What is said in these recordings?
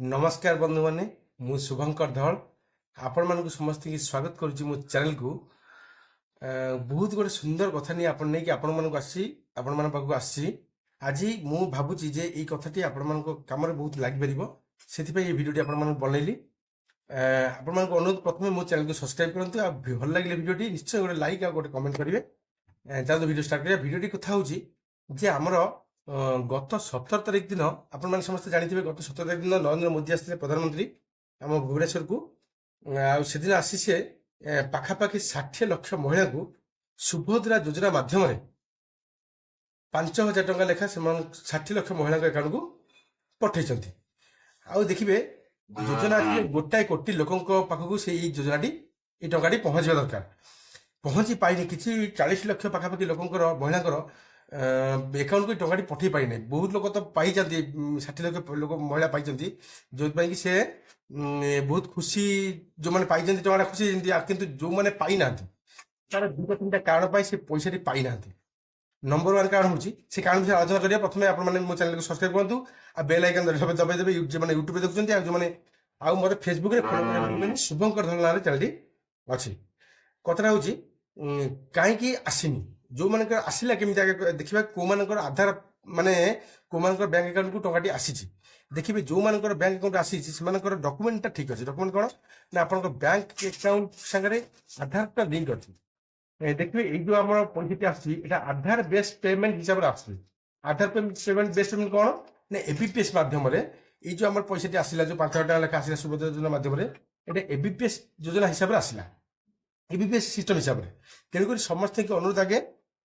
ନମସ୍କାର ବନ୍ଧୁମାନେ, ମୁଁ ଶୁଭଙ୍କର ଧଳ ଆପଣମାନଙ୍କୁ ସମସ୍ତଙ୍କୁ ସ୍ୱାଗତ କରୁଛି ମୋ ଚ୍ୟାନେଲକୁ। ବହୁତ ଗୋଟେ ସୁନ୍ଦର କଥା ନେଇ ଆପଣ ନେଇକି ଆପଣମାନଙ୍କୁ ଆସିଛି, ଆପଣମାନଙ୍କ ପାଖକୁ ଆସିଛି ଆଜି। ମୁଁ ଭାବୁଛି ଯେ ଏଇ କଥାଟି ଆପଣମାନଙ୍କ କାମରେ ବହୁତ ଲାଗିପାରିବ, ସେଥିପାଇଁ ଏଇ ଭିଡ଼ିଓଟି ଆପଣମାନଙ୍କୁ ବନେଇଲି। ଆପଣମାନଙ୍କୁ ଅନୁରୋଧ, ପ୍ରଥମେ ମୋ ଚ୍ୟାନେଲକୁ ସବସ୍କ୍ରାଇବ କରନ୍ତୁ ଆଉ ଭଲ ଲାଗିଲେ ଭିଡ଼ିଓଟି ନିଶ୍ଚୟ ଗୋଟେ ଲାଇକ୍ ଆଉ ଗୋଟେ କମେଣ୍ଟ କରିବେ। ଚାଲନ୍ତୁ ଭିଡ଼ିଓ ଷ୍ଟାର୍ଟ କରିବା। ଭିଡ଼ିଓଟି କଥା ହେଉଛି ଯେ ଆମର ଗତ 17 ତାରିଖ ଦିନ, ଆପଣମାନେ ସମସ୍ତେ ଜାଣିଥିବେ, ଗତ 17 ତାରିଖ ଦିନ ନରେନ୍ଦ୍ର ମୋଦି ଆସିଥିଲେ ପ୍ରଧାନମନ୍ତ୍ରୀ ଆମ ଭୁବନେଶ୍ୱରକୁ। ଆଉ ସେଦିନ ଆସି ସେ ପାଖାପାଖି 60 ଲକ୍ଷ ମହିଳାଙ୍କୁ ସୁଭଦ୍ରା ଯୋଜନା ମାଧ୍ୟମରେ 5000 ଟଙ୍କା ଲେଖା ସେମାନେ 60 ଲକ୍ଷ ମହିଳାଙ୍କ ଆକାଉଣ୍ଟକୁ ପଠେଇଛନ୍ତି। ଆଉ ଦେଖିବେ, ଯୋଜନା ଅଛି ଯେ 1 କୋଟି ଲୋକଙ୍କ ପାଖକୁ ସେଇ ଏଇ ଯୋଜନାଟି, ଏଇ ଟଙ୍କାଟି ପହଞ୍ଚିବା ଦରକାର। ପହଞ୍ଚି ପାଇନି। କିଛି 40 ଲକ୍ଷ ପାଖାପାଖି ଲୋକଙ୍କର, ମହିଳାଙ୍କର ଆକାଉଣ୍ଟକୁ ଏ ଟଙ୍କାଟି ପଠେଇ ପାରିନାହିଁ। ବହୁତ ଲୋକ ତ ପାଇଛନ୍ତି, 60 ଲକ୍ଷ ଲୋକ ମହିଳା ପାଇଛନ୍ତି, ଯୋଉଥିପାଇଁ କି ସେ ବହୁତ ଖୁସି। ଯୋଉମାନେ ପାଇଛନ୍ତି ଟଙ୍କାଟା ଖୁସି ହେଇଛନ୍ତି। ଆଉ କିନ୍ତୁ ଯୋଉମାନେ ପାଇନାହାନ୍ତି, ତାର ଦୁଇଟା ତିନିଟା କାରଣ ପାଇଁ ସେ ପଇସାଟି ପାଇନାହାନ୍ତି। ନମ୍ବର ୱାନ୍ କାରଣ ହେଉଛି, ସେ କାରଣ ବିଷୟରେ ଆଲୋଚନା କରିବା। ପ୍ରଥମେ ଆପଣମାନେ ମୋ ଚ୍ୟାନେଲକୁ ସବସ୍କ୍ରାଇବ କରନ୍ତୁ ଆଉ ବେଲ୍ ଆଇକନ୍ ଦବାଇ ଦେବେ, ଯେଉଁମାନେ ୟୁଟ୍ୟୁବରେ ଦେଖୁଛନ୍ତି। ଆଉ ଯେଉଁମାନେ ଆଉ ମୋତେ ଫେସବୁକରେ ଫଲୋ କରିବାକୁ ଭୁଲିବେନି, ଶୁଭଙ୍କର ଧଳ ନାଁରେ ଚ୍ୟାନେଲଟି ଅଛି। କଥାଟା ହେଉଛି, କାହିଁକି ଆସିନି, ଯୋଉମାନଙ୍କର ଆସିଲା କେମିତି, ଆଗେ ଦେଖିବା କୋଉମାନଙ୍କର ଆଧାର, ମାନେ କୋଉମାନଙ୍କର ବ୍ୟାଙ୍କ ଆକାଉଣ୍ଟକୁ ଟଙ୍କାଟି ଆସିଛି। ଦେଖିବେ, ଯୋଉମାନଙ୍କର ବ୍ୟାଙ୍କ ଆକାଉଣ୍ଟ ଆସିଛି ସେମାନଙ୍କର ଡକୁମେଣ୍ଟଟା ଠିକ ଅଛି। ଡକୁମେଣ୍ଟ କ'ଣ ନା ଆପଣଙ୍କ ବ୍ୟାଙ୍କ ଆକାଉଣ୍ଟ ସାଙ୍ଗରେ ଆଧାରଟା ଲିଙ୍କ ଅଛି। ଦେଖିବେ, ଏଇ ଯୋଉ ଆମର ପଇସାଟି ଆସୁଛି, ଏଇଟା ଆଧାର ବେସ୍ ପେମେଣ୍ଟ ହିସାବରେ ଆସୁଛି। ଆଧାର ପେମେଣ୍ଟ ବେସ୍ ପେମେଣ୍ଟ କ'ଣ ନା ଏବିପିଏସ୍ ମାଧ୍ୟମରେ ଏଇ ଯୋଉ ଆମର ପଇସାଟି ଆସିଲା, ଯୋଉ 5000 ଟଙ୍କା ଲେଖା ଆସିଲା ସୁଭଦ୍ରା ଯୋଜନା ମାଧ୍ୟମରେ, ଏଇଟା ଏବିପିଏସ୍ ଯୋଜନା ହିସାବରେ ଆସିଲା, ଏବିପିଏସ୍ ସିଷ୍ଟମ ହିସାବରେ। ତେଣୁକରି ସମସ୍ତଙ୍କୁ ଅନୁରୋଧ, ଆଗେ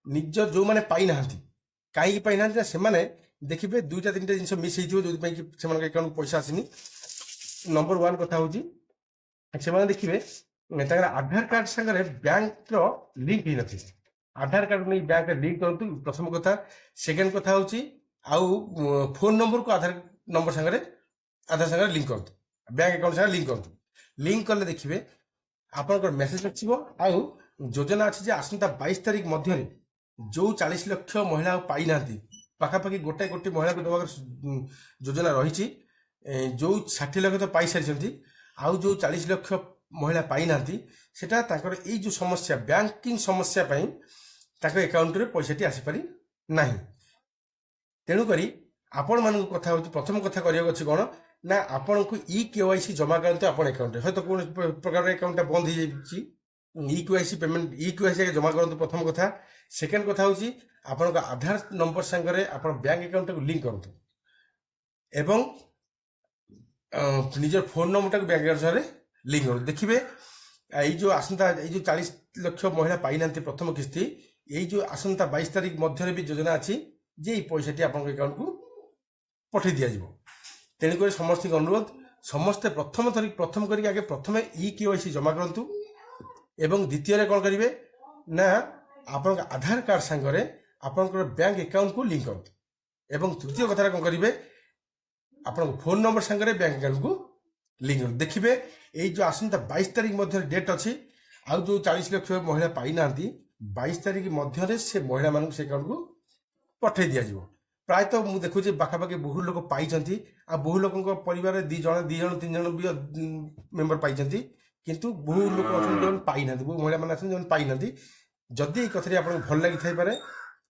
ନିଜ ଯୋଉମାନେ ପାଇନାହାନ୍ତି, କାହିଁକି ପାଇନାହାନ୍ତି ନା ସେମାନେ ଦେଖିବେ ଦୁଇଟା ତିନିଟା ଜିନିଷ ମିସ୍ ହେଇଥିବ, ଯୋଉଥିପାଇଁ କି ସେମାନଙ୍କ ଆକାଉଣ୍ଟକୁ ପଇସା ଆସିନି। ନମ୍ବର ୱାନ୍ କଥା ହଉଛି, ସେମାନେ ଦେଖିବେ ତାଙ୍କର ଆଧାର କାର୍ଡ ସାଙ୍ଗରେ ବ୍ୟାଙ୍କର ଲିଙ୍କ ହେଇନଥିବ। ଆଧାର କାର୍ଡ ନେଇ ବ୍ୟାଙ୍କରେ ଲିଙ୍କ କରନ୍ତୁ, ପ୍ରଥମ କଥା। ସେକେଣ୍ଡ କଥା ହଉଛି, ଆଉ ଫୋନ ନମ୍ବରକୁ ଆଧାର ନମ୍ବର ସାଙ୍ଗରେ, ଆଧାର ସାଙ୍ଗରେ ଲିଙ୍କ କରନ୍ତୁ, ବ୍ୟାଙ୍କ ଆକାଉଣ୍ଟ ସାଙ୍ଗରେ ଲିଙ୍କ କରନ୍ତୁ। ଲିଙ୍କ କଲେ ଦେଖିବେ ଆପଣଙ୍କର ମେସେଜ ଆସିବ। ଆଉ ଯୋଜନା ଅଛି ଯେ ଆସନ୍ତା 22 ତାରିଖ ମଧ୍ୟରେ ଯୋଉ 40 ଲକ୍ଷ ମହିଳା ଆଉ ପାଇନାହାନ୍ତି, ପାଖାପାଖି 1 କୋଟି ମହିଳାକୁ ଦେବାର ଯୋଜନା ରହିଛି। ଯୋଉ 60 ଲକ୍ଷ ତ ପାଇସାରିଛନ୍ତି, ଆଉ ଯୋଉ 40 ଲକ୍ଷ ମହିଳା ପାଇନାହାନ୍ତି, ସେଟା ତାଙ୍କର ଏଇ ଯୋଉ ସମସ୍ୟା, ବ୍ୟାଙ୍କିଂ ସମସ୍ୟା ପାଇଁ ତାଙ୍କ ଆକାଉଣ୍ଟରେ ପଇସାଟି ଆସିପାରି ନାହିଁ। ତେଣୁକରି ଆପଣମାନଙ୍କ କଥା ହେଉଛି, ପ୍ରଥମ କଥା କରିବାକୁ ଅଛି କ'ଣ ନା ଆପଣଙ୍କୁ ଇ କେୱାଇସି ଜମା କରନ୍ତୁ ଆପଣ ଆକାଉଣ୍ଟରେ। ହୟତ କୌଣସି ପ୍ରକାର ଆକାଉଣ୍ଟଟା ବନ୍ଦ ହେଇଯାଇଛି, ଇ କେୱାଇସି ପେମେଣ୍ଟ, ଇ କେୱାଇସି ଆଗେ ଜମା କରନ୍ତୁ, ପ୍ରଥମ କଥା। ସେକେଣ୍ଡ କଥା ହେଉଛି, ଆପଣଙ୍କ ଆଧାର ନମ୍ବର ସାଙ୍ଗରେ ଆପଣ ବ୍ୟାଙ୍କ ଆକାଉଣ୍ଟଟାକୁ ଲିଙ୍କ କରନ୍ତୁ ଏବଂ ନିଜର ଫୋନ ନମ୍ବରଟାକୁ ବ୍ୟାଙ୍କ ଆକାଉଣ୍ଟ ସାଙ୍ଗରେ ଲିଙ୍କ କରନ୍ତୁ। ଦେଖିବେ, ଏଇ ଯୋଉ ଆସନ୍ତା ଏଇ ଯୋଉ 40 ଲକ୍ଷ ମହିଳା ପାଇନାହାନ୍ତି ପ୍ରଥମ କିସ୍ତି, ଏଇ ଯୋଉ ଆସନ୍ତା 22 ତାରିଖ ମଧ୍ୟରେ ବି ଯୋଜନା ଅଛି ଯେ ଏଇ ପଇସାଟି ଆପଣଙ୍କ ଆକାଉଣ୍ଟକୁ ପଠେଇ ଦିଆଯିବ। ତେଣୁକରି ସମସ୍ତଙ୍କୁ ଅନୁରୋଧ, ସମସ୍ତେ ପ୍ରଥମ ଥର ପ୍ରଥମ କରିକି ଆଗେ ପ୍ରଥମେ ଇ କେୱାଇସି ଜମା କରନ୍ତୁ ଏବଂ ଦ୍ୱିତୀୟରେ କ'ଣ କରିବେ ନା ଆପଣଙ୍କ ଆଧାର କାର୍ଡ ସାଙ୍ଗରେ ଆପଣଙ୍କର ବ୍ୟାଙ୍କ ଆକାଉଣ୍ଟକୁ ଲିଙ୍କ କରନ୍ତୁ ଏବଂ ତୃତୀୟ କଥାଟା କ'ଣ କରିବେ, ଆପଣଙ୍କ ଫୋନ ନମ୍ବର ସାଙ୍ଗରେ ବ୍ୟାଙ୍କ ଆକାଉଣ୍ଟକୁ ଲିଙ୍କ କରନ୍ତୁ। ଦେଖିବେ, ଏଇ ଯୋଉ ଆସନ୍ତା 22 ତାରିଖ ମଧ୍ୟରେ ଡେଟ୍ ଅଛି, ଆଉ ଯୋଉ 40 ଲକ୍ଷ ମହିଳା ପାଇନାହାନ୍ତି, 22 ତାରିଖ ମଧ୍ୟରେ ସେ ମହିଳାମାନଙ୍କୁ ସେ ଆକାଉଣ୍ଟକୁ ପଠେଇ ଦିଆଯିବ। ପ୍ରାୟତଃ ମୁଁ ଦେଖୁଛି ପାଖାପାଖି ବହୁ ଲୋକ ପାଇଛନ୍ତି ଆଉ ବହୁ ଲୋକଙ୍କ ପରିବାରରେ ଦି ଜଣ, ଦି ଜଣ, ତିନି ଜଣ ବି ମେମ୍ବର ପାଇଛନ୍ତି। କିନ୍ତୁ ବହୁ ଲୋକ ଅଛନ୍ତି ଯେଉଁମାନେ ପାଇନାହାନ୍ତି, ବହୁ ମହିଳାମାନେ ଅଛନ୍ତି ଯେଉଁମାନେ ପାଇନାହାନ୍ତି। ଯଦି ଏଇ କଥାଟି ଆପଣଙ୍କୁ ଭଲ ଲାଗିଥାଇପାରେ,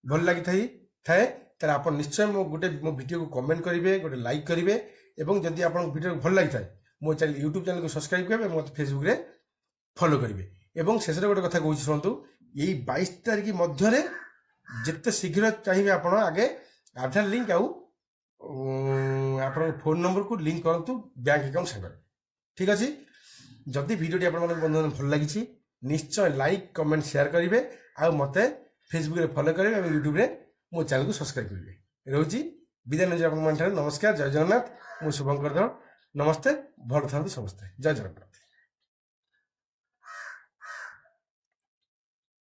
ଭଲ ଲାଗିଥାଇ ଥାଏ, ତାହେଲେ ଆପଣ ନିଶ୍ଚୟ ମୋ ଭିଡ଼ିଓକୁ କମେଣ୍ଟ କରିବେ, ଗୋଟେ ଲାଇକ୍ କରିବେ ଏବଂ ଯଦି ଆପଣଙ୍କ ଭିଡ଼ିଓ ଭଲ ଲାଗିଥାଏ, ମୋ ଚ୍ୟାନେଲ, ୟୁଟ୍ୟୁବ ଚ୍ୟାନେଲକୁ ସବସ୍କ୍ରାଇବ କରିବେ ଏବଂ ମୋତେ ଫେସବୁକରେ ଫଲୋ କରିବେ। ଏବଂ ଶେଷରେ ଗୋଟେ କଥା କହୁଛି, ଶୁଣନ୍ତୁ। ଏଇ 22 ତାରିଖ ମଧ୍ୟରେ ଯେତେ ଶୀଘ୍ର ଚାହିଁବେ ଆପଣ ଆଗେ ଆଧାର ଲିଙ୍କ ଆଉ ଆପଣଙ୍କ ଫୋନ ନମ୍ବରକୁ ଲିଙ୍କ କରନ୍ତୁ ବ୍ୟାଙ୍କ ଆକାଉଣ୍ଟ ସାଙ୍ଗରେ। ଠିକ ଅଛି? ଯଦି ଭିଡ଼ିଓଟି ଆପଣମାନଙ୍କୁ, ବନ୍ଧୁମାନେ, ଭଲ ଲାଗିଛି, ନିଶ୍ଚୟ ଲାଇକ୍, କମେଣ୍ଟ, ସେୟାର କରିବେ ଆଉ ମୋତେ ଫେସବୁକରେ ଫଲୋ କରିବେ ଏବଂ ୟୁଟ୍ୟୁବରେ ମୋ ଚ୍ୟାନେଲକୁ ସବସ୍କ୍ରାଇବ କରିବେ। ରହୁଛି, ବିଦାୟ ନେଉଛି ଆପଣମାନଙ୍କ ଠାରୁ। ନମସ୍କାର, ଜୟ ଜଗନ୍ନାଥ। ମୁଁ ଶୁଭଙ୍କର ଧଳ। ନମସ୍ତେ, ଭଲ ଥାନ୍ତୁ ସମସ୍ତେ। ଜୟ ଜଗନ୍ନାଥ।